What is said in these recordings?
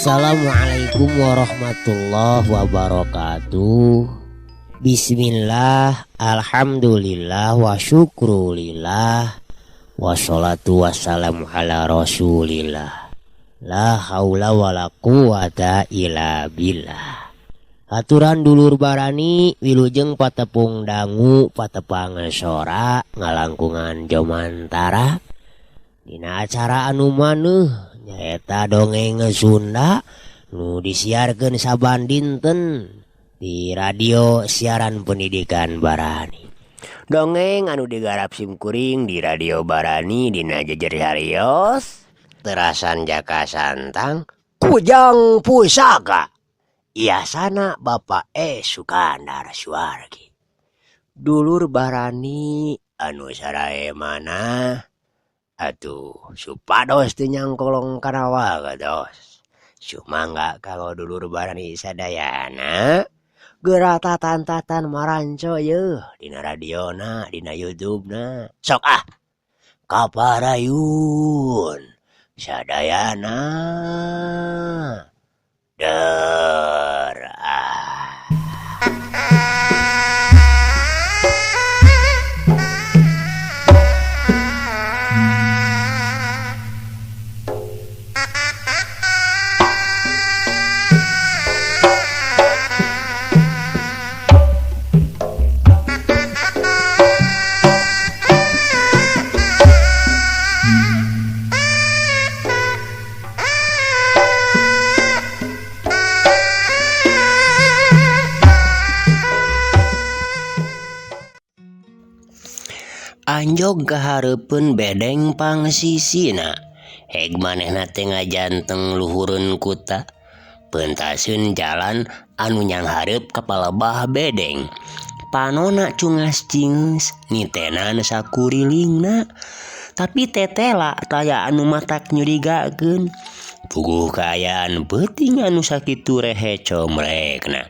Assalamualaikum warahmatullahi wabarakatuh. Bismillah, alhamdulillah, wa syukrulillah, wassalatu wassalamu ala rasulillah. La haula wala quwata illa billah. Aturan dulur barani wilujeng patepung dangu patepang sora ngalangkungan jomantara. Dina acara anu maneuh nyaeta dongeng Sunda nu disiarkeun saban dinten di radio siaran pendidikan Barani. Dongeng anu digarap simkuring di radio Barani dina jejer harios terasan jaka santang Kujang Pusaka Iasana Bapak E Sukandar Suwargi. Dulur Barani anu sarae mana atuh supados teu nyangkolong kana wagedos. Sumangga kalau dulur Barani sadayana geura tatan-tatan maranco yeuh dina radiona dina YouTube-na. Sok ah kaparayun sadayana der ah. Anjog kahareupeun bedeng pangsisina. Heg manehna teh ngajanteng luhureun kuta. Pentaseun jalan anu nyanghareup ka palebah bedeng. Panona cungas cingeus nitenan sakurilingna. Tapi tetela taya anu matak nyurigakeun. Puguh kaayaan peuting anu sakitu rehe comrekna.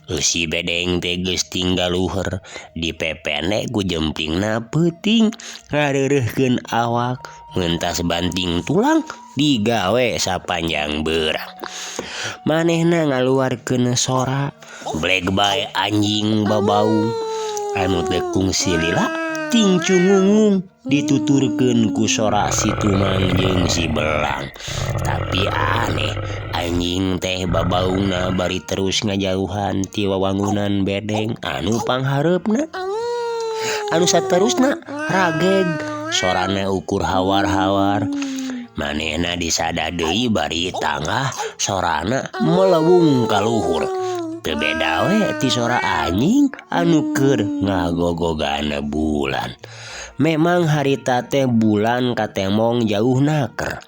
Eusi bedeng teh geus tinggal luhur dipepene ku jempingna peuting ngareureuhkeun awak mentas banting tulang digawe sapanjang beurang. Manehna ngaluarkeun sora bleg bae anjing babau anu teu kungsi lila ting cungungung dituturkeun ku sora si Tumang jeung si Belang. Tapi aneh, anjing teh babaungna bari terus ngajauhan ti wawangunan bedeng anu panghareupna. Anu saterusna rageg sorana ukur hawar-hawar. Manehna disada deui bari tangah sorana melewung ka luhur. Teu beda we ti sora anjing anu keur ngagogogana bulan. Memang harita teh bulan katemong jauh naker.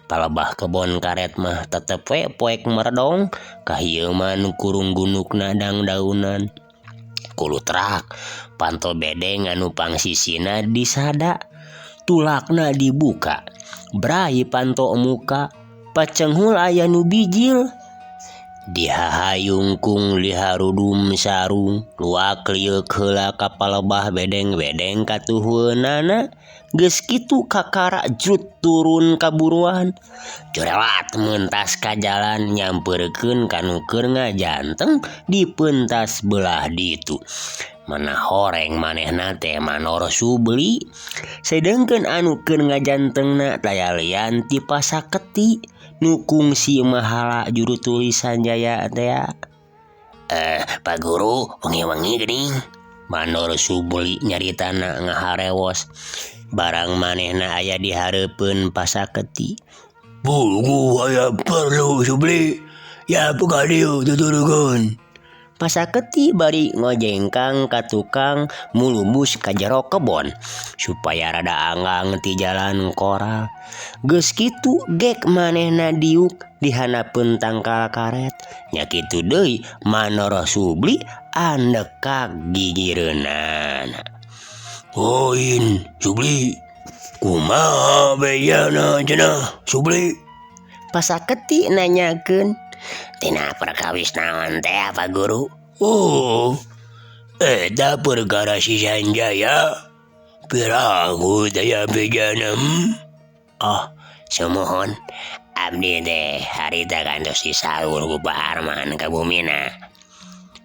Palebah kebon karet mah tetep we poek meredong kahieuman kurung gunukna dangdaunan. Kulutrak panto bedeng anu pangsisina disada tulakna dibuka. Brai panto muka pacenghul aya nu bijil. Dihahayungkung liharudum sarung luak lieuk heula ka palebah bedeng-bedeng katuhueunana geus kitu kakara jrut turun ka buruan jorelat mentas ka jalan nyampeurkeun ka nu keur ngajanteng di pentas belah ditu. Mana horeng manehna teh manor Subli sedengkeun anu keur ngajantengna taya lian ti pasaketi nu kungsi mahala juru tulis Sanjaya teh. Pak Guru wengi-wengi geuning Manor Subli nyaritana ngaharewos barang manehna aya di hareupeun pasaketi. Buku aya perlu Subli Ya ka dieu tuturkeun. Pasaketi bari ngojengkang ka tukang mulubus ka jero kebon supaya rada anggang ti jalan koral. Geus kitu gek manehna diuk di handapeun tangkal karet. Nya kitu deui manoroh Subli andekak gigireunana. Oin Subli kumaha bejana cenah Subli? Pasaketi nanyakeun. Tina perkawis naon teh apa guru? Oh, eta perkara si Sanjaya. Piraku daya bejana. Oh, sumuhun. Abdi teh harita kantos disaur ku Pak Arman ka bumina.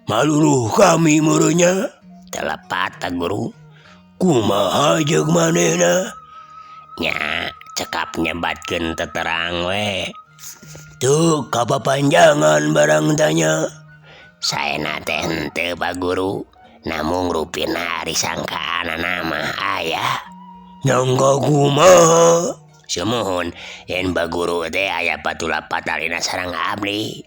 Maluruh kami meureunnya. Telepat Pak Guru. Kumaha jeung manehna? Nya cekap nyebatkeun teterang we. Tuh kapapanjangan barang tanya. Saena teh henteu Pak Guru. Namung rupina ari sangkaanana mah aya. Nyangka kumaha? Sumuhun yen Pak Guru teh aya patula patalina sareng abdi.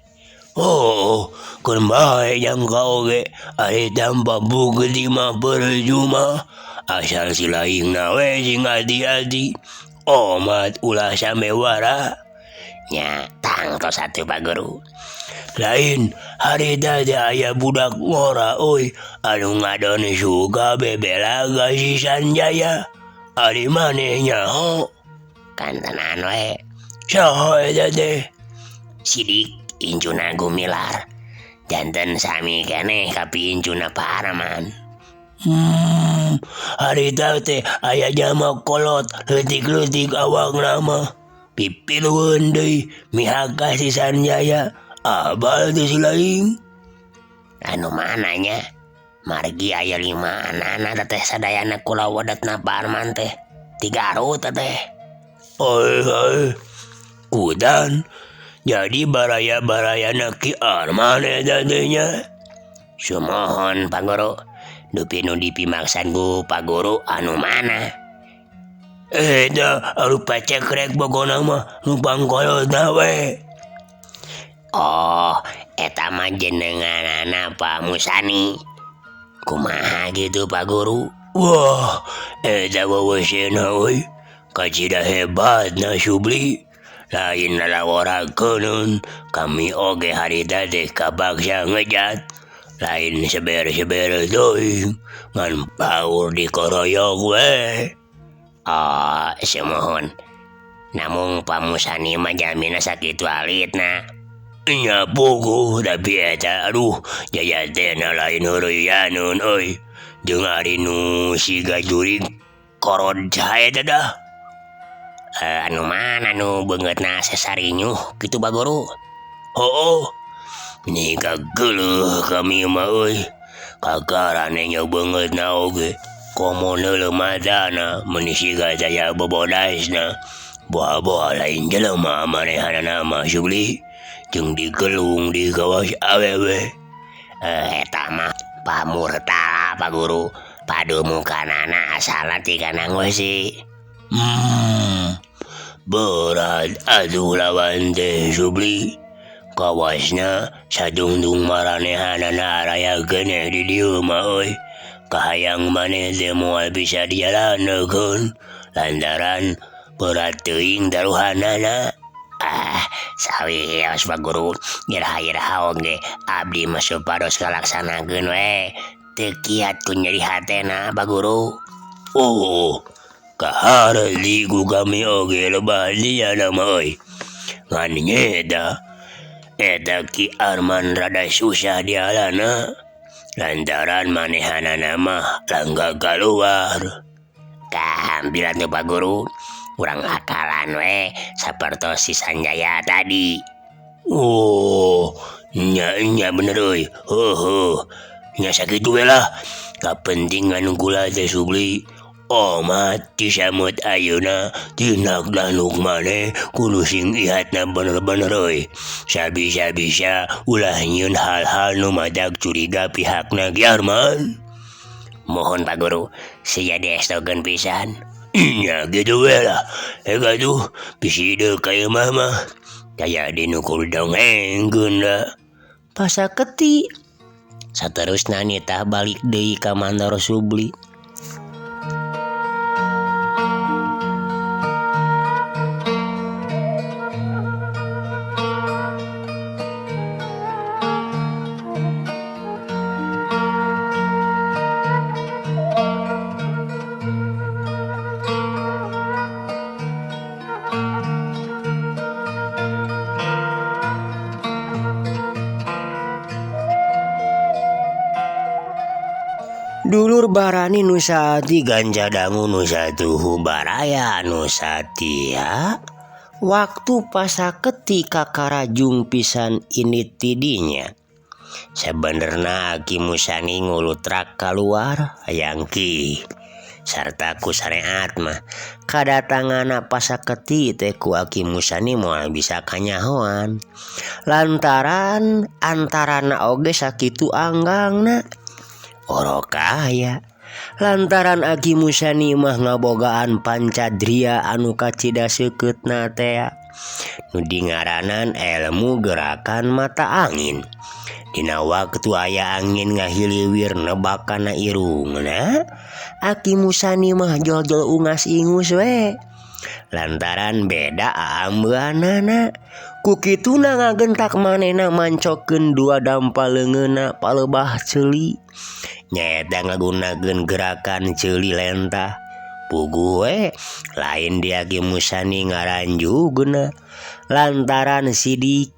Oh, keun bae nyangka oge ari tanpa bukti mah percuma. Asal si laingna we sing ati-ati. Omat ulah sampe wara. Nya tangtos atuh Pak Guru. Lain harita teh aya budak ngora euy anu ngadon suka bebela ka si Sanjaya. Ari maneh nyaho? Kantenan we. Saha eta teh? Sidik incuna Gumilar. Janten sami keneh kapi incuna Pak Arman. Harita teh aya jalma kolot leutik-leutik awakna mah. Pipilueun deui mihak ka si Sanjaya. Abal teh si laing. Anu mana nya? Margi aya 5 anak-anak teh sadayana kula wadatna Pak Arman teh. Ti Garut teh. Oi, oi. Kudan. Jadi baraya-barayana Ki Arman eta teh nya. Sumohon Pak Guru. Dupi nu dipimaksan ku Pak Guru anu mana? Eta anu pacekrek pokona mah nu pangkolotna we. Oh, eta mah jenenganana Pak Musani. Kumaha gitu Pak Guru? Wah, eta wewesena euy. Kacida hebatna Subli. Lain lalaworakeun kami oge harita teh kapaksa ngejat. Lain seber-seber teuing ngan paur dikoroyok we. Oh, sumuhun. Namung Pak Musani mah jamina sakitu alitna. Nya puguh tapi eta aduh jajatena lain heureuyaneun euy. Jeung ari nu siga jurig korod saha eta dah. Anu mana nu beungeutna sesarinyuh kitu Pak Guru? Hooh. Ini kageuleuh kami mah euy. Kakarane nya beungeutna oge. Komo neuleuh matana meuni siga daya bobodasna. Boa-boa lain jelema manehanana mah Subli. Jeung digelung di kawas awewe. Eta mah pamurtala Pak Guru. Padumukanana asalna ti kana ngeusi. Berat atuh lawan teh Subli. Kawasna sadungdung maranehanana araya keneh di dieu mah euy. Kahayang maneh teh moal bisa dijalanekeun lantaran berat teuing taruhanana. Ah, sawios Pak Guru, iraha-iraha oge abdi mah supados ngalaksanakeun we. Teu kiat ku nyeri hatena Pak Guru. Oh, kaharti ku kami oge lebah liana mah euy. Ngan nyeta eta Ki Arman rada susah dialana lantaran manehanana mah langga kaluar. Kahampiran tuh Pak Guru. Urang akalan we sapertos si Sanjaya tadi. Oh, nya nya bener euy. Heuh. Nya sakitu we lah. Kapentingan kula teh Subli. Omat disamut ayeuna tindak tanduk maneh kudu sing ihatna bener-bener euy. Sabisa-bisa ulah nyieun hal-hal nu matak curiga pihakna Ki Arman. Mohon Pak Guru, sia diestokeun pisan. Nya kitu we lah. Atuh bisi deuk ka imah mah. Daya dinu kudu dongengkeun da. Pasaketi saterusna nitah balik deui ka Mandor Subli. Dulur barani nu saati ganja dangu nu satuhu baraya nu satia waktu pasaketi kakarajung pisan ini tidinya. Sabenerna Aki Musani ngulutrak kaluar hayang ki sarta ku sareat mah kadatanganna pasaketi teh ku Aki Musani moal bisa kanyahoan lantaran antarana oge sakitu anggangna. Orok aya lantaran Aki Musani mah ngabogaan pancadria anu kacida seukeutna tea nu dingaranan elmu gerakan mata angin. Dina waktu aya angin ngahiliwir nebak kana irungna, Aki Musani mah jol-jol ungas ingus we lantaran beda aambeanana. Ku kituna ngagentak manehna mancokeun dua dampal leungeunna palebah ceuli. Nyaeta ngagunakeun gerakan ceuli lentah. Puguh we lain di Aki Musani ngaranjugna lantaran sidik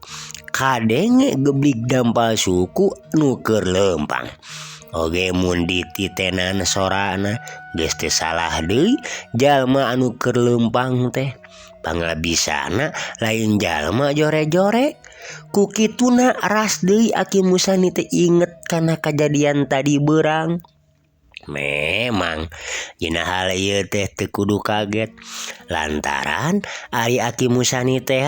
kadenge geblig dampal suku nu keur leumpang. Oge mun dititenan sorana geus teu salah deui jalma anu keur leumpang teh. Pangabisana lain jalma jore-jore. Ku kituna ras deui Aki Musani teh inget kana kajadian tadi beurang. Memang dina hal ieu teh teu kudu kaget lantaran ari Aki Musani teh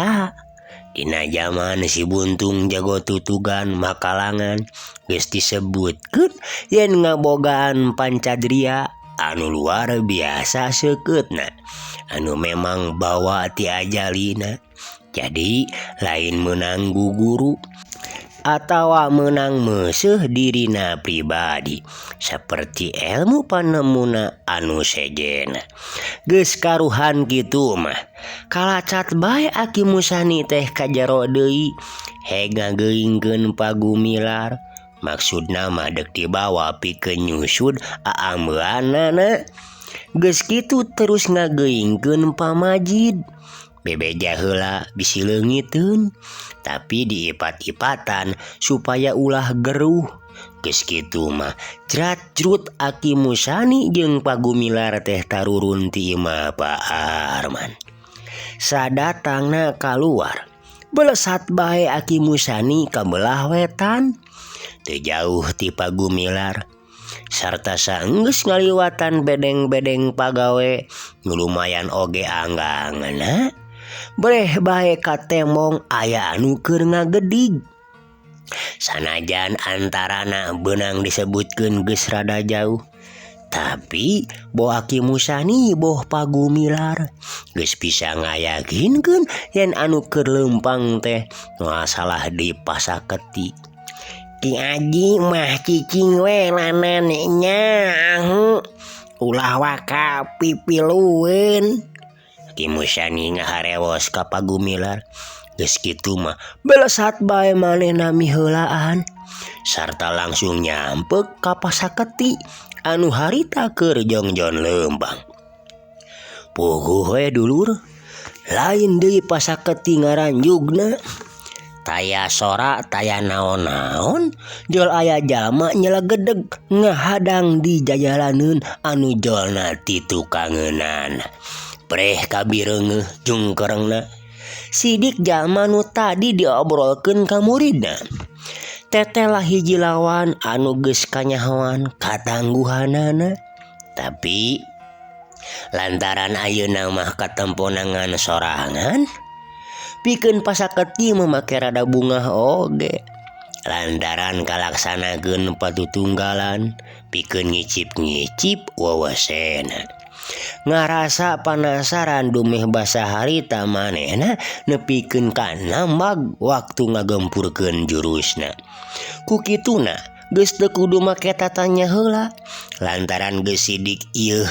dina jaman si Buntung jago tutugan makalangan geus disebutkeun yen ngabogaan pancadria anu luar biasa seukeutna anu memang bawa ti ajalina. Jadi lain meunang guguru atawa meunang meuseuh dirina pribadi seperti elmu panemuna anu sejena. Geus karuhan kitu mah kalacat bae Aki Musani teh kajero deui heg ngageuingkeun pagumilar. Maksudna mah deuk dibawa pikeun nyusud aambeanana. Geus kitu terus ngageuingkeun pamajid. Bebeja heula bisi leungiteun tapi diipat-ipatan supaya ulah geruh. Geus kitu mah jrat-jrut Aki Musani jeung pagumilar teh tarurun ti imah Pak Arman. Sadatangna kaluar belesat bae Aki Musani ka belah wetan teu jauh ti pagumilar. Sarta saenggeus ngaliwatan bedeng-bedeng pagawe nu lumayan oge anggangna. Breh bae katemong aya anu keur ngagedig. Sanajan antarana beunang disebutkeun geus rada jauh, tapi boh Aki Musani boh pagumilar geus bisa ngayakinkeun yen anu keur leumpang teh moal salah di pasaketi. Ki Aji mah cicing we lanane nya ulah waka pipilueun. Ki Musani ngaharewos ka pagumilar. Geus kitu mah belesat bae manehna miheulaan sarta langsung nyampek ka pasaketi anu harita keur jongjon leumpang. Puguh we dulur, lain deui pasaketi ngaranjugna. Taya sora taya naon-naon jol aya jalma nyelegedeg ngahadang di jajalaneun anu jolna ti tukangeunana. Preh kabireungeuh jungkerengna. Sidik jalma nu tadi diobrolkeun ka muridna. Tetelah hiji lawan anu geus kanyahoan katangguhanana. Tapi lantaran ayeuna mah katemponangan sorangan pikeun pasaketi memake rada bungah oge. Lantaran kalaksanakeun patutunggalan pikeun ngicip-ngicip wawasena. Ngarasa panasaran dumeh basa harita manehna nepikeun ka nambag waktu ngagempurkeun jurusna. Ku kituna geus teu kudu make tatanya heula lantaran geus sidik ieu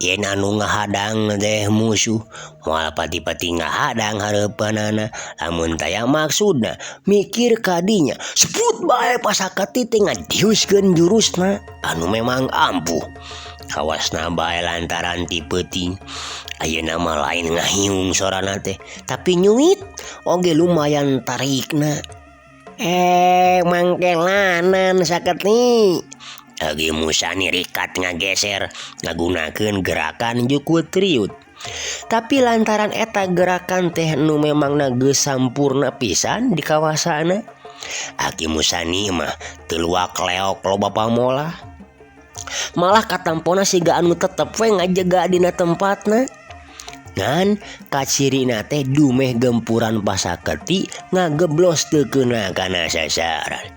yen anu ngahadang teh musuh moal pati-pati ngahadang hareupeunana lamun taya maksudna mikir kadinya sebut bae pasaketi teh ngadiuskeun jurusna anu memang ampuh kawasna bae lantaran ti peuting ayeuna mah lain ngahiung sorana teh tapi nyuit oge lumayan tarikna mangkelanan saketi Agi Musani rikat ngageser ngagunakeun gerakan jukut riut. Tapi lantaran eta gerakan teh nu memangna geus sampurna pisan di kawasana. Aki Musani mah teu luak leok loba pamolah. Malah katampona siga anu tetep we ngajega dina tempatna. Ngan kacirina teh dumeh gempuran pasaketi ngageblos teu keuna kana sasaran.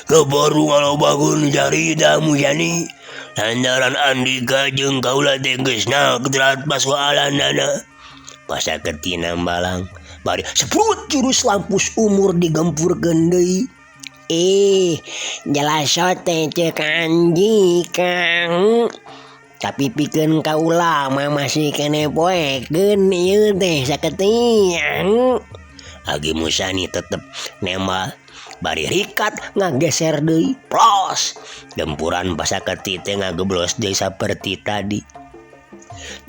Kebaru ngalobakeun carita Musani lantaran Andika jeung kaula teh geus nakdrat pasoalanana. Pasaketi nambalang bari seprut jurus lampus umur digempurkeun deui. Jelas teh ceuk anji Kang. Tapi pikeun kaula mah masih keneh poekeun ieu teh saketi. Agi Musani tetep nembak bari rikat ngageser deui plos gempuran pasaketi teh ngageblos deui saperti tadi.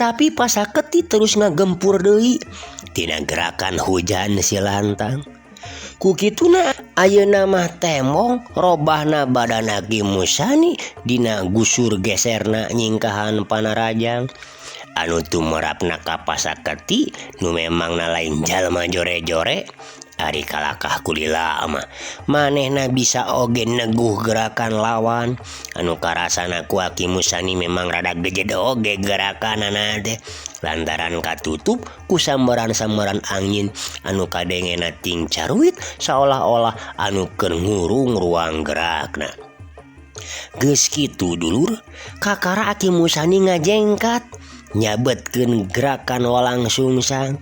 Tapi pasaketi terus ngagempur deui tina gerakan hujan si lantang. Ku kituna ayeuna mah temong robahna badan Aki Musani dina gusur geserna nyingkahan panarajang anu tumerapna ka pasaketi nu memangna lain jalma jore-jore. Ari kalakah kulila mah manehna bisa oge neguh gerakan lawan anu karasana ku Aki Musani memang rada gejed oge gerakanana teh lantaran katutup ku sambaran-sambaran angin anu kadengena ting caruit saolah-olah anu keur ngurung ruang gerakna. Geus kitu dulur kakara Aki Musani ngajengkat nyabetkeun gerakan walangsungsang.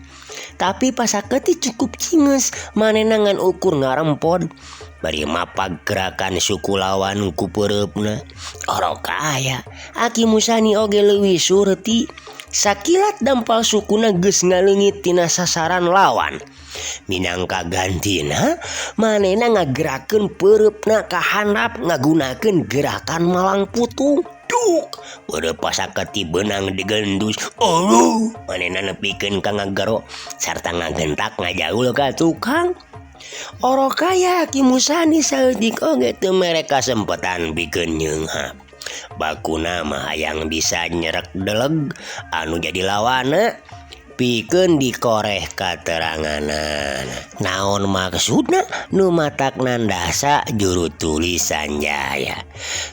Tapi pasaketi cukup cinges manehna ngan ukur ngarempon bari mapag gerakan suku lawan ku peureupna. Orok aya Aki Musani oge leuwih surti sakilat dampal sukuna geus ngaleungit tina sasaran lawan. Minangka gantina manehna ngagerakeun peureupna ka handap ngagunakeun gerakan malang putung. Duk peureub pasaketi beunang digendus. Aduh manehna nepikeun ka ngagero sarta ngagentak ngajaul ka tukang. Orok aya Aki Musani saeutik oge teu mere kasempetan pikeun nyeunghap. Bakuna mah hayang bisa nyerek deleg anu jadi lawana pikeun dikoreh kateranganana. Naon maksudna nu matak nandasa juru tulis Sanjaya.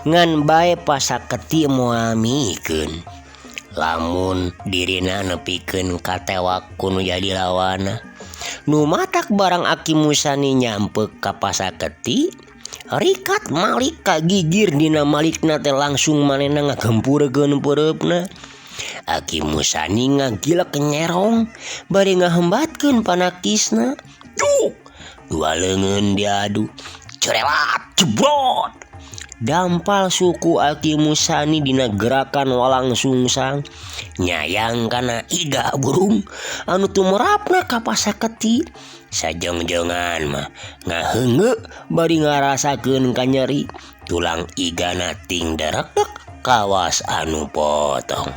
Ngan bae pasaketi moal mikeun. Lamun dirina nepikeun katewak ku nu jadi lawana. Nu matak barang Aki Musani nyampek ka pasaketi rikat malik kagigir dina malikna teh langsung manehna ngagempurkeun peureupna. Aki Musani ngagilek nyerong bari ngahembatkeun panakisna. Duk dua leungeun diadu cerelat jebrot. Dampal suku Aki Musani dina gerakan walangsungsang nyayang kana iga burung anu tumerapna ka pasaketi. Sajongjongan mah ngaheungeu bari ngarasakeun kanyeri tulang igana ting derekdek kawas anu potong.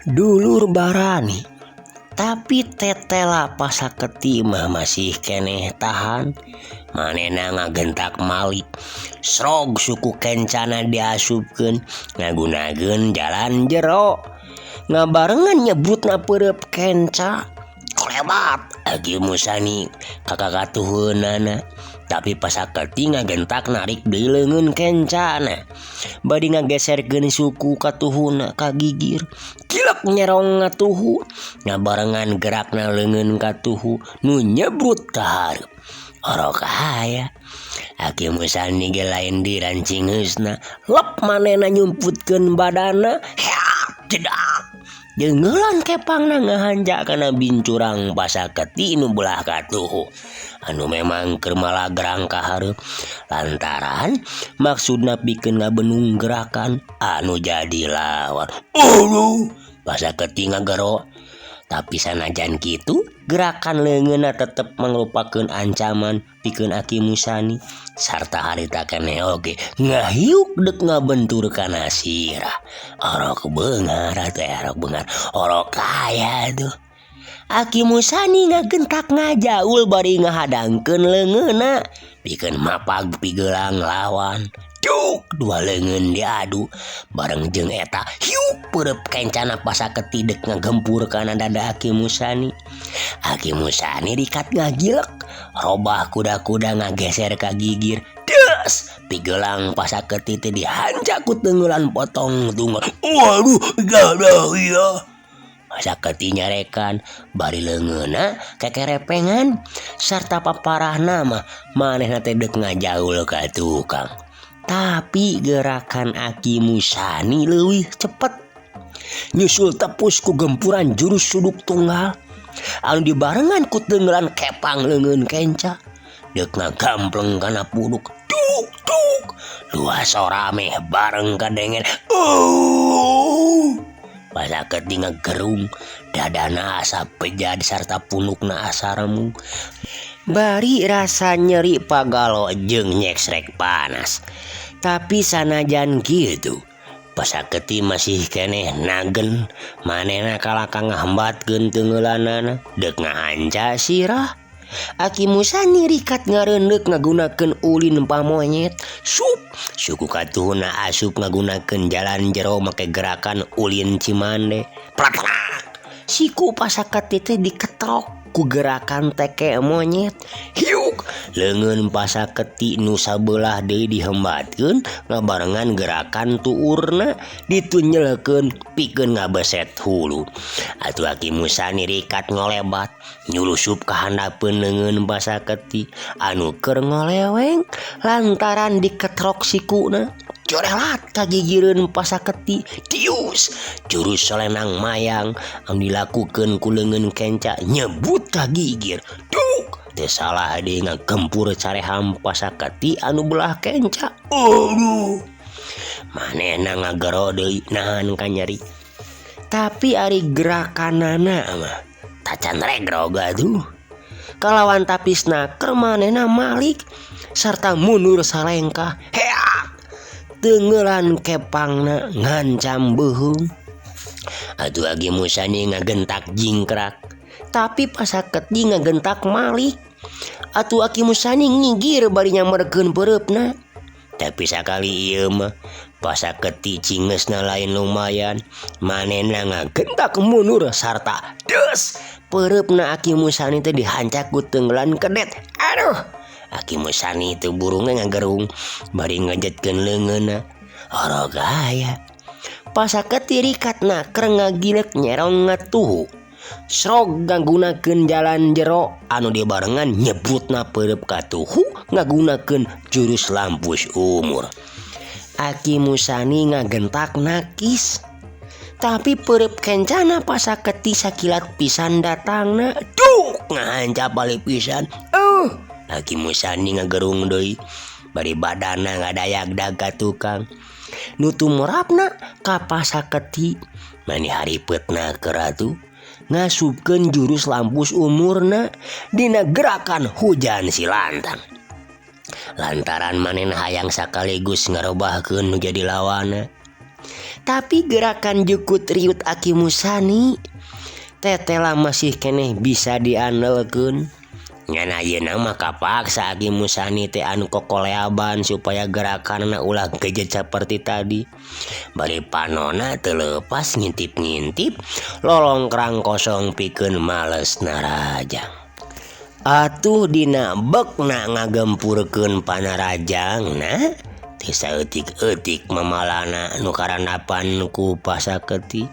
Dulur barani tapi tetela pasaketi mah masih keneh tahan. Manehna ngagentak malik srog suku kencana diasupkeun ngagunakeun jalan jero ngabarengan nyebutna peureub kenca. Hebat Aki Musani kakak katuhunana tapi pasaketi ngagentak narik deui leungeun kencana bari ngageserkeun suku katuhuna ka gigir kilek nyerong ngatuhu ngabarengan gerakna leungeun katuhu nu nyebrut ka hareup orok aya Aki Musani ge lain di rancingeusna lep manehna nyumputkeun badana heak jedak Jenggelan kepangna ngahanja kana bincurang pasaketi nu belah katuhu anu memang keur malagrang ka hareup lantaran maksudna pikeun ngabenung gerakan anu jadi lawan. Aduh, pasaketi ngagero. Tapi sanajan kitu gerakan leungeunna tetep mangrupakeun ancaman pikeun Aki Musani sarta harita keneh oge ngahiuk deuk ngabentur kana sirah. Orok beunghar atuh orok beunghar orok kaya tuh. Aki Musani ngagentak ngajaul bari ngahadangkeun leungeunna pikeun mapag pigelang lawan. Duk dua leungeun diadu bareng jeung eta hiuk peureub kencana pasaketi deuk ngagempur kana dada Aki Musani. Aki Musani rikat ngagilek robah kuda-kuda ngageser ka gigir. Des pigelang pasaketi teh dihanca ku teunggeulan potong tunggal. Waduh gadah ieu. Pasaketi nyarekan bari leungeunna kekerepengan sarta paparahna mah manehna teh deuk ngajaul ka tukang. Tapi gerakan Aki Musani leuwih cepet nyusul tepus ku gempuran jurus suduk tunggal anu dibarengan ku teunggeulan kepang leungeun kenca deuk ngagampleng kana puduk duk duk dua sora meh bareng kadengen. Pasaketi ngagerung dadana asa bejad sarta punukna asa remung bari rasa nyeri pagalo jeung nyeksrek panas. Tapi sanajan kitu pasaketi masih keneh nagen manehna kalaka ngahambatkeun teungeulanana deuk ngahanca sirah. Aki Musani rikat ngareundeuk ngagunakeun ulin pamonyet sup suku katuhuna asup ngagunakeun jalan jero make gerakan ulin cimande pratrak siku pasaketi teh diketrok ku gerakan teke monyet hiuk leungeun pasaketi nu sabelah deui dihembatkeun ngabarengan gerakan tuurna ditunyelkeun pikeun ngabeset hulu. Atuh Aki Musani rikat ngolebat nyulusup ka handapeun leungeun pasaketi anu keur ngoleweng lantaran diketrok sikuna corelat kagigireun pasaketi dius jurus solenang mayang anu dilakukeun ku leungeun kenca nyebut ka gigir duk teu salah deui ngagempur careham pasaketi anu belah kenca. Aduh manehna ngagero deui nahan ka nyeri tapi ari gerakanana mah tacan regrog atuh kalawan tapisna keur manehna malik sarta mundur salengkah heak teunggeulan kepangna ngancam beuheung. Atuh Aki Musani ngagentak jingkrak tapi pasaketi ngagentak malik. Atuh Aki Musani ngigir bari nyamerkeun peureupna tapi sakali ieu mah pasaketi cingeusna lain lumayan manehna ngagentak mundur sarta des peureupna Aki Musani teh dihancak ku teunggelan kedet. Aduh Aki Musani teu burungna ngagerung bari ngajetkeun leungeunna orok aya. Pasaketi rikat naker ngagilek nyerong ngatuhu srog ngagunakeun jalan jero anu dibarengan nyebutna peureub katuhu ngagunakeun jurus lampus umur. Aki Musani ngagentak nakis tapi peureub kencana pasaketi sakilat pisan datangna duk ngahancap balik pisan. Aki Musani ngagerung deui bari badana ngadayag-dag ka tukang nu tumorapna ka pasaketi mani haripeutna keur atuh ngasupkeun jurus lampus umurna dina gerakan hujan silantang lantaran manehna hayang sakaligus ngarobahkeun nu jadi lawanna. Tapi gerakan jukut riut Aki Musani tetela masih keneh bisa diandelkeun. Ngan ayeuna mah kapaksa Aki Musani teh anu kokoleaban supaya gerakanna ulah gejet seperti tadi. Bari panona teu leupas ngintip-ngintip lolongkrang kosong pikeun males narajang. Atuh dina bekna ngagempurkeun panarajangna teu saeutik-eutik mamalana nu karandapan ku Pasaketi.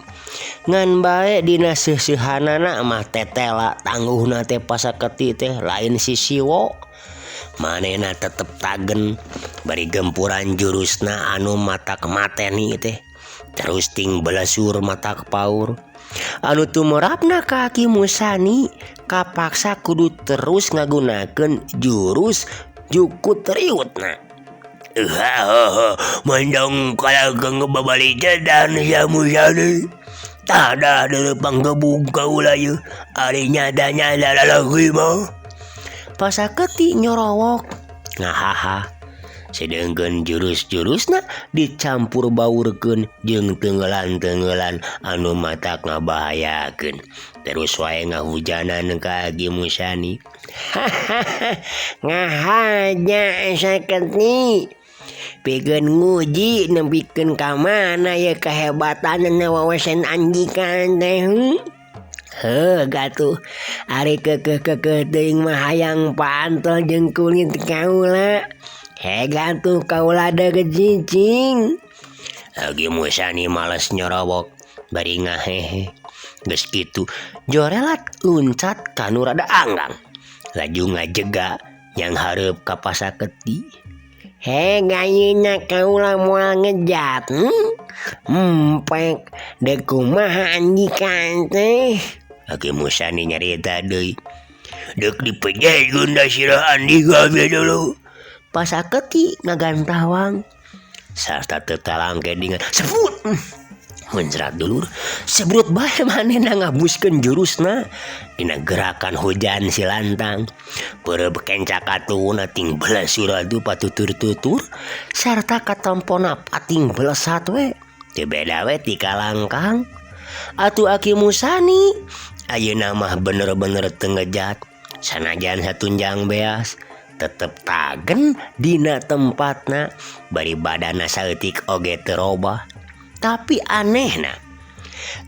Ngan bae dina seuseuhanana mah tetela tangguhna teh Pasaketi teh lain sisiwo. Manehna tetep tagen bari gempuran jurusna anu matak mateni teh. Terus ting belesur matak paur. Anu tumorapna ka Aki Musani kapaksa kudu terus ngagunakeun jurus jukut riutna. Mendong kalau babali dan ya Musani. Tada deuleu panggebug kaula ieu. Ari nyada-nyada lalaki mah. Pasaketi nyorowok ngahaha. Sedengkeun jurus-jurusna dicampur baurkeun jeung tenggelan-tenggelan anu matak ngabahayakeun. Terus wae ngahujanan ka Aki Musani. Hahaha, ngahaja Saketi. Pikeun nguji nepikeun ka mana ye kehebatanna wawasan anjikan teh. Heuh gatuh ari keukeuh-keukeuh teuing mah hayang paantel jeung kulit kaula. He gatuh kaula deuk cicing. Aki Musani males nyorowok bari ngahehe. Geus kitu jorelat luncat ka nu rada anggang. Laju ngajega yang hareup ka Pasaketi. He gayuna kaula moal ngejat. Empek deuk kumaha anjikan teh. Aki Musani nyarita deui. Deuk dipejekeun da sirah andika ge dulu. Pasaketi ngagantawang. Sarta teu talangke dengan sebut. Menjerat dulur, sebrut bae manehna ngabuskeun jurusna dina gerakan hujan si lantang. Peureub kenca katuhuna ting belesur atuh patutur-tutur sarta katampona pating belesat we. Teu beda we ti kalangkang. Atuh Aki Musani ayeuna mah bener-bener teu ngejat. Sanajan satunjang beas tetep tagen dina tempatna bari badana saeutik oge teu robah. Tapi anehna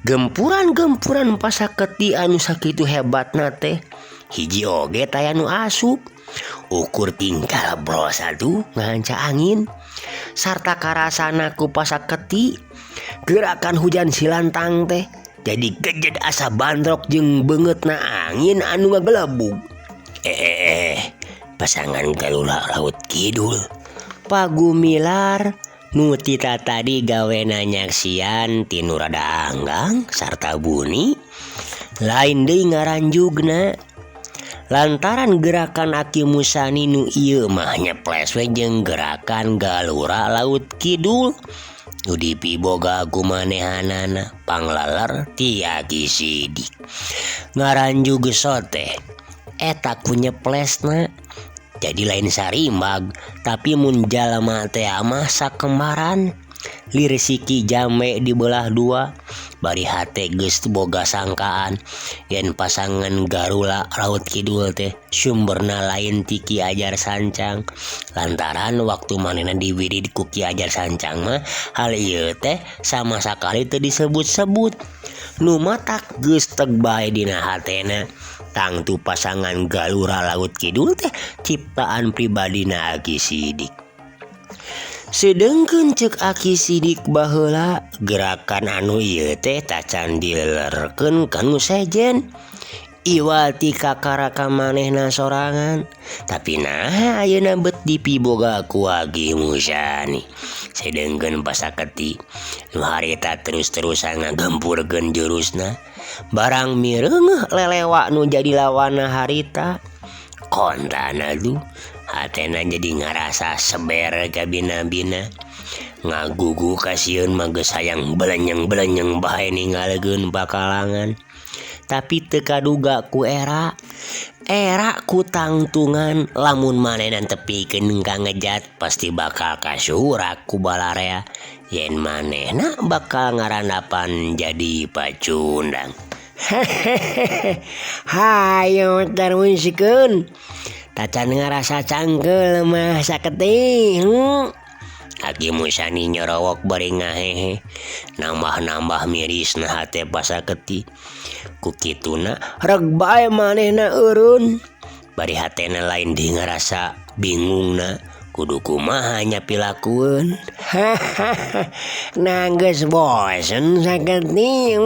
gempuran-gempuran Pasaketi anu sakitu hebatna teh hiji oge taya nu asup. Ukur tingkah bros atuh ngahanca angin sarta karasana ku Pasaketi gerakan hujan silantang teh jadi gejed asa bandrok jeung beungeutna angin anu ngagelebug. Pasangan Galura Laut Kidul Pagumilar nu tita tadi gawena nyaksian ti nu rada anggang sarta buni lain deui ngaranjugna lantaran gerakan Aki Musani nu ieu mah nyeples we jeung gerakan Galura Laut Kidul nu dipiboga ku manehanana panglaler ti Aki Sidik ngaranjug sote eta ku nyeplesna. Jadi lain sarimbag tapi mun jalma teh mah sakembaran lir siki jame dibelah dua bari hate geus boga sangkaan yen pasangan Garula Laut Kidul teh sumberna lain ti Ki Ajar Sancang lantaran waktu manehna diwirid ku Ki Ajar Sancang mah hal ieu teh sama sakali teu disebut-sebut nu matak geus teg bae dina hatena. Tangtu pasangan Galura Laut Kidul teh ciptaan pribadina Aki Sidik. Sedengkeun ceuk Aki Sidik baheula gerakan anu ieu teh tacan dilelerkeun ka nu sejen. Iwal ti kakara ka manehna sorangan. Tapi naha ayeuna bet dipiboga ku Aki Musani. Sedengkeun Pasaketi nu harita terus-terusan ngagempurkeun jurusna. Barang mireungeuh lelewa nu jadi lawanna harita. Kontana tuh hatena jadi ngarasa seber kabina-bina. Ngagugu kasieun mah geus hayang belenyeng-belenyeng bae ninggalkeun pakalangan. Tapi teu kaduga ku era. Era ku tangtungan lamun manehna tepikeun ka ngejat pasti bakal kasurak ku balarea. Yen manehna bakal ngarandapan jadi pacundang. Hehehe hayo teruskeun tacan ngarasa cangkeul mah saketik. Aki Musani nyorowok bari ngahehe nambah-nambah mirisna hate Pasaketi ku kituna reg bae manehna eureun bari hatena lain di ngarasa bingungna kudu kumaha nya pilakueun. Hahaha nah geus bosen saketik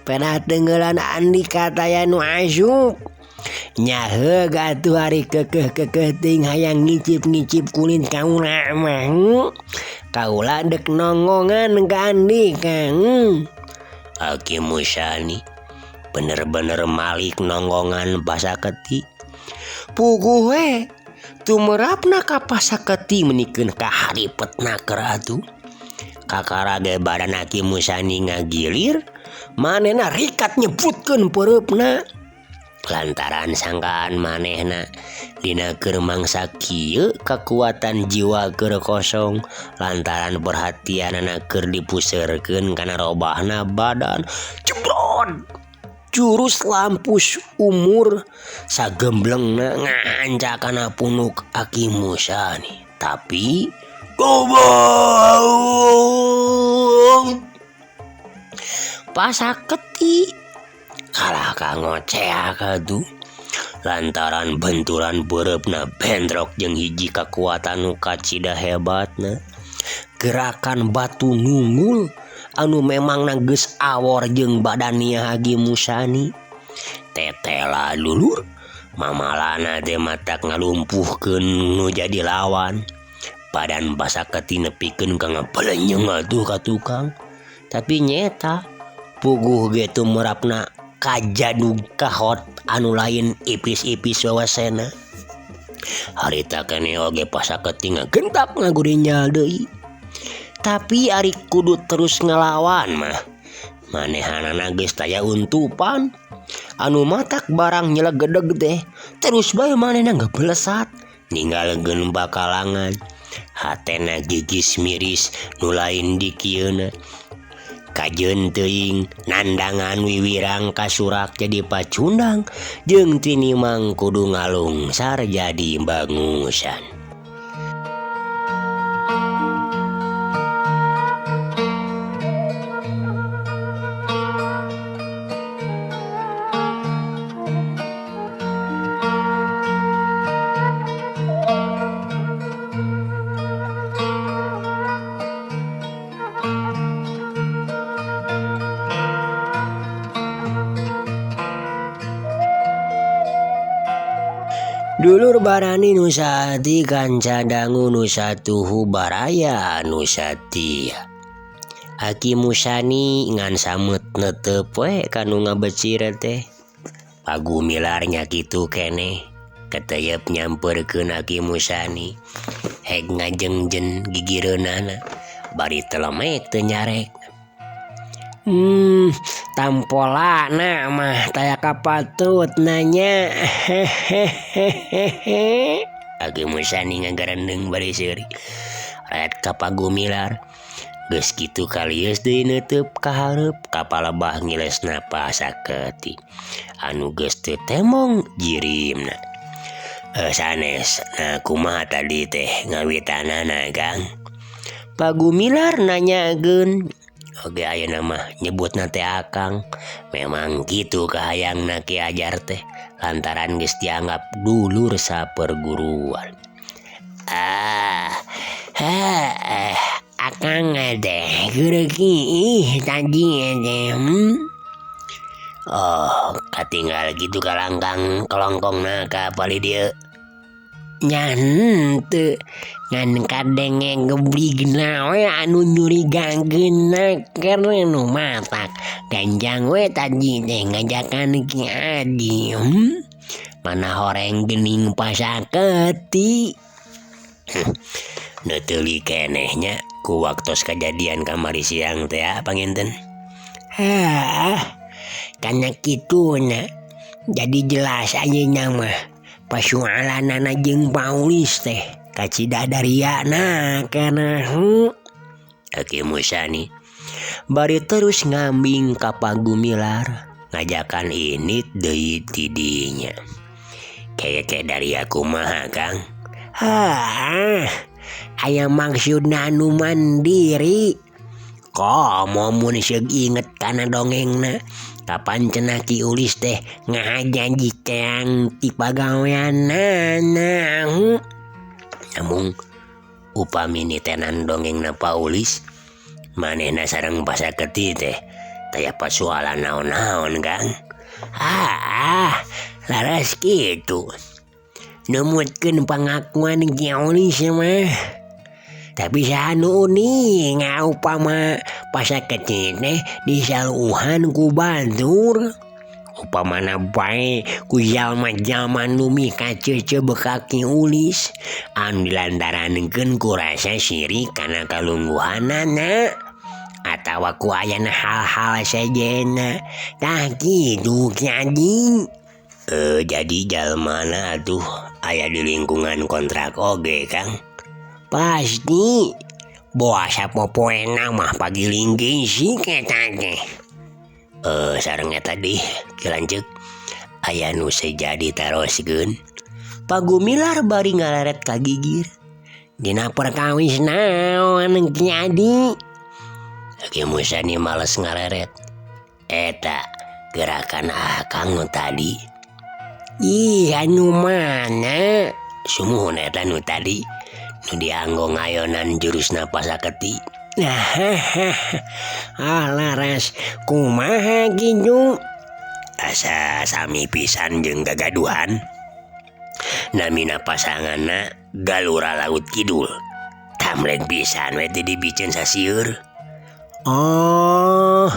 pedah tenggelan Andika taya nu asup nyaheug atuh ari keukeuh-keukeuh teuing hayang ngicip-ngicip kulit kaula mah. Kaula dek nonggongan ka Andika. Aki Musani bener-bener malik nonggongan Pasaketi puguh we tumerapna ka Pasaketi menikeun ka haripetna keur atuh kakara ge badan Aki Musani ngagilir manehna rikat nyebutkeun peureupna lantaran sangkaan manehna dina keur mangsa kieu kakuatan jiwa keur kosong lantaran perhatianana keur dipuseurkeun kana robahna badan jebrot jurus lampus umur sagemblengna ngahanca kana punuk Aki Musani tapi goblok Pasaketi kalah ka ngoceak atuh lantaran benturan beureupna bentrok jeung hiji kakuatan nu kacida hebatna gerakan batu nunggul anu memangna geus awor jeung badania Aki Musani tetela lulur mamalana teh matak ngalumpuhkeun nu jadi lawan badan Pasaketi nepikeun ka ngabelenyeng atuh ka tukang tapi nyeta puguh ge tumerapna kajadug kahot anu lain ipis-ipis wawasena harita keneh oge Pasaketi ngagentak ngagurinjal deui tapi ari kudu terus ngalawan mah manehanana geus taya untupan anu matak barang nyelegedeg teh terus bae manehna ngebelesat ninggalkeun bakalangan hatena gigis miris nu lain dikieuna kajeun teuing nandangan wiwirang kasurak jadi pacundang jeung tinimang kudu ngalungsar jadi bangusan. Dulur barani nu saati kanca dangu nu satuhu baraya nu satia. Aki Musani ngan sameut netep we kanu ngabecir teh. Pagumilar nya kitu keneh keteyep nyamperkeun Aki Musani. Heg ngajengjen gigireunana bari telemek teu nyarek. Tampolana mah taya kapatut nanya. Hehehehe. Aki Musani ngagarendeng bari seuri. Ret ka Pagumilar. Geus kitu kalieus deui neuteub ka hareup ka palebah ngilesna Pasaketi. Anu geus teu temong jirimna. Sanes, nah kumaha tadi teh ngawitanana Kang? Pagumilar nanyakeun. Oge ayeuna mah nyebutna teh Akang. Memang kitu kahayangna Ki Ajar teh lantaran geus dianggap dulur saperguruan. Akang teh geureuh tadi teh. Oh, katinggal kitu kalangkang kelongkongna ka palih dieu. Nya henteu ngan kadenge gebligna we anu nyurigakeunna keur nu matak ganjang we tadi teh ngajakan Ki Adi. Mana horeng geuning Pasaketi. Nu teuli keneh nya ku waktos kajadian kamari siang teh panginten. Hah, kana kituna jadi jelas ayeuna mah pasualanana jeung Paulis teh kacida dariana kana. Aki Musani bari terus ngambing ka Pagumilar. Ngajakan ini deui ti dinya. Keke dari aku mah Kang. Ah, aya maksudna anu mandiri. Komo mun seug inget kana dongengna. Kapan cenah Ki Ulis teh ngajanji teang ti pagaweanana. Namun upami nitenan dongengna Pa Ulis manehna sareng pasaketi teh taya pasualan naon-naon Kang. Ah, laras kitu. Numutkeun pangakuan Ki Ulis mah. Tapi saha nu uning upama pasaketi teh disaluuhan ku batur. Upamana bae ku jalma-jalma nu mikaceuteuh beka Ki Ulis anu dilantarankeun ku rasa sirik kana kalungguhanana atawa ku ayana hal-hal sejenna. Tah kitu Ki Adi. Jadi jalmana atuh aya di lingkungan kontrak oge Kang. Pasti boa sapopoena mah pagiling gisik eta teh. Sareng eta tadi Ki Lanceuk aya nu sejadi taroskeun. Pagumilar bari ngaleret ka gigir. Dina perkawis naon Ki Adi? Ki Musani males ngaleret. Eta gerakan akang nu tadi. Ih, anu mana? Sumuhun eta nu tadi. Nu dianggo ngayonan jurusna pasaketi. Ah, laras kumaha kitu? Asa sami pisan jeung gagaduhan. Namina pasanganna Galura Laut Kidul. Tamleng pisan we teh dibiceun sasieur. Oh,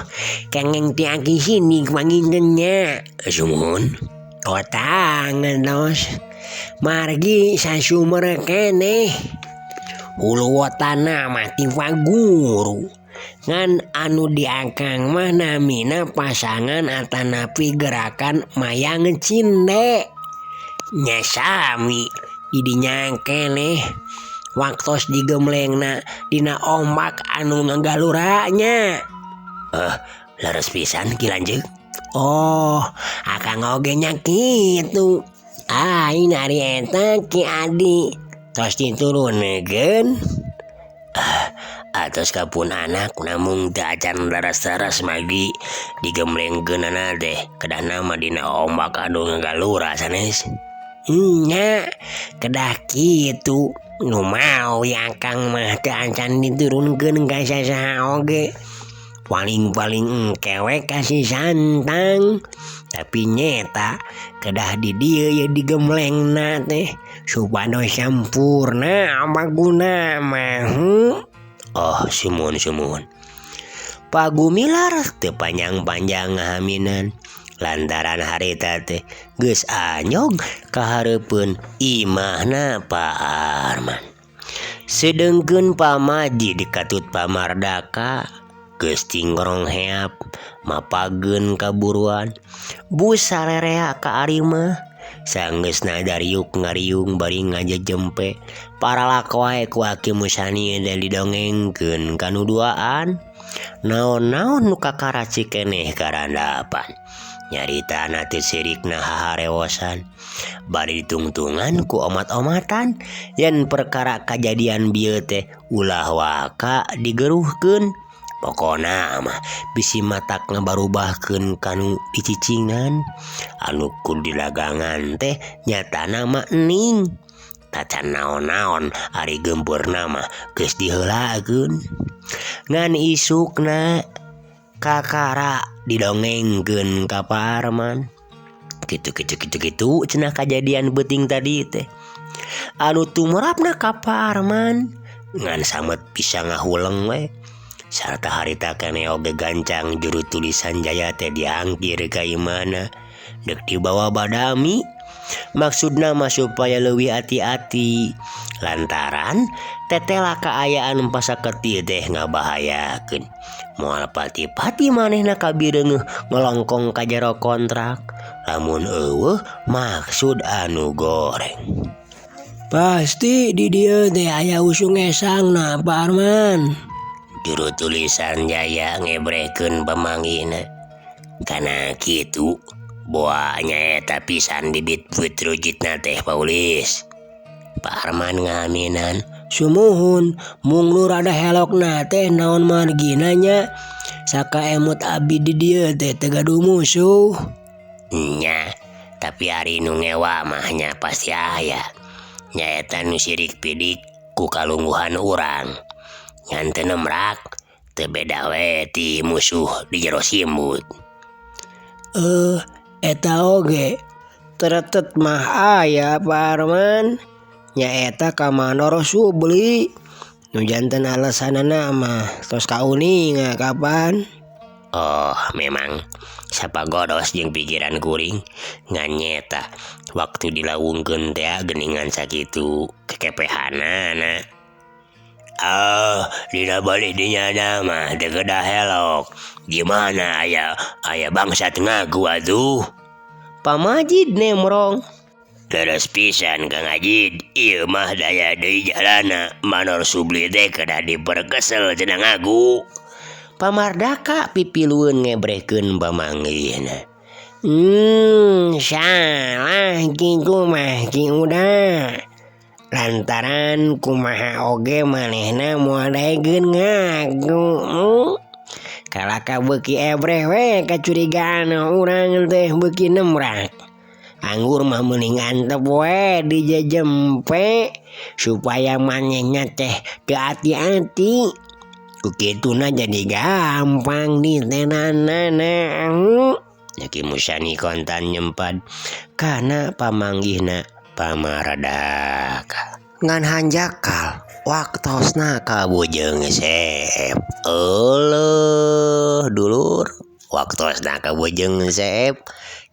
kengeng ti aki sini pangintennya. Sumuhun. Otang tos. Margi sasumer keneh. Hulu wotana mah ti paguru. Ngan anu diakang mah namina pasangan atanapi gerakan mayang cinde. Nya sami didinya keneh. Waktos digemlengna dina ombak anu ngagaluranya. Leres pisan Ki Lanceuk. Oh, akang oge nya kitu. Aing ari eta Ki Adi tos diturunkeun. Atos kapun anak namung teu acan daras-daras magi digemlengkeunana teh kedahna mah dina ombak anu ngagalura sanes. Nya kedah kitu. Nu mau ya akang mah teu acan diturunkeun ka sasaha oge. Paling-paling engke kasih santang. Tapi nyeta kedah di dieu ye digemlengna teh supados sampurna baguna mah. Oh, sumuhun sumuhun. Pagumilar teu panjang-panjang ngahaminan. Lantaran harita teh geus anyog kahareupeun imahna Pak Arman. Sedengkeun pamaji dikatut Pamardaka geus tingrong heap mapageun kaburuan. Bus sarerea ka arimah sanggeusna dariuk ngariung bari ngajejempe. Paralak wae ku Aki Musani teh didongengkeun kanu duaan. Naon-naon nu kakaraci keneh karandapan. Nyaritana teu sirikna haharewosan. Bari ditungtungan ku omat-omatan yen perkara kajadian bieu teh ulah waka digeruhkeun. Pokona mah bisi matak ngabarubahkeun kanu dicicingan. Anu ku didagangan teh nyatana mah ening. Tacan naon-naon ari geumpurna mah geus diheulakeun. Ngan isukna kakara didongengkeun ka Pak Arman. Kitu kitu kitu kitu cenah kajadian beuting tadi teh. Anu tumrapna ka Pak Arman ngan samet bisa ngahuleng we. Sarta harita keneh oge gancang juru tulisan Jaya teh diangkir ka imahna deuk dibawa badami. Maksudna mah supaya leuwih hati-hati lantaran tetela kaayaan pasaketi teh ngabahayakeun. Moal pati-pati manehna kabireungeuh ngelongkong ka jero kontrak lamun eueuh maksud anu goreng. Pasti di dieu teh aya usung esangna Pak Arman. Juru tulisan Jaya ngebrehkeun pamanggihna. Kana kitu boa nyaeta pisan bibit putrujitna teh Paulis. Pak Arman ngaminan sumuhun mung nu rada helokna teh naon margina nya sakaemut abi di dieu teh teu gaduh musuh. Nya tapi ari nu ngewa mah nya pasti aya. Nyaeta nu sirik pidik ku kalungguhan urang. Ngan teu nemrak teu beda we ti musuh di jero simbut. Eta oge teretet mah aya Pak Arman nyaeta ka Manor Subli nu janten alasanana mah tos kauninga kapan. Oh memang sapagodos jeung pikiran kuring ngan nyeta waktu dilawungkeun teh geuningan sakitu kekepehanana. Ah dina balik dinya mah teu kedah helok. Gimana aya aya bangsat ngaku atuh. Pamajid nemrong. Leres pisan Kang Ajid, ieu mah daya deui jalana Manor Subli teh kedah diperkesel cenah ngaku. Pamardaka pipilueun ngebrehkeun pamanggihna. Salah kitu mah Ki Uda. Lantaran kumaha oge manehna moal daekeun ngaku. Kalaka beuki ebreh we kacurigaan urang teh beuki nemrak. Anggur mah meuning antep we dijejempe supaya manehna teh teu ati-ati. Ku kituna jadi gampang ditenanana. Ki Musani kontan nyempad kana pamanggihna Pamaradaka. Ngan hanjakal waktosna ka Bujeng Seep. Euleuh dulur, waktosna ka Bujeng Seep.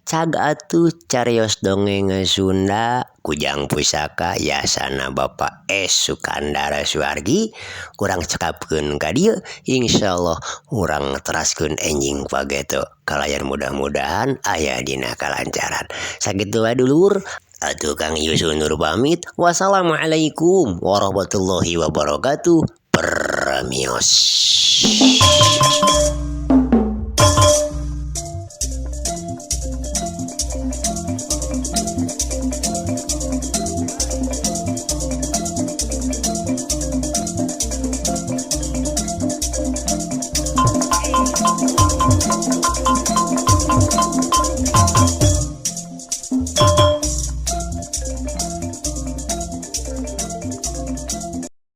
Cag atuh carios dongeng Sunda Kujang Pusaka yasana Bapak S Sukandar Suwargi kurang cekapkeun ka dieu insyaallah urang teraskeun enjing pageto kalayan mudah-mudahan aya dina kalancaran. Sakitu wae dulur, atuh Kang Yus undur pamit. Wassalamualaikum warahmatullahi wabarakatuh. Permios.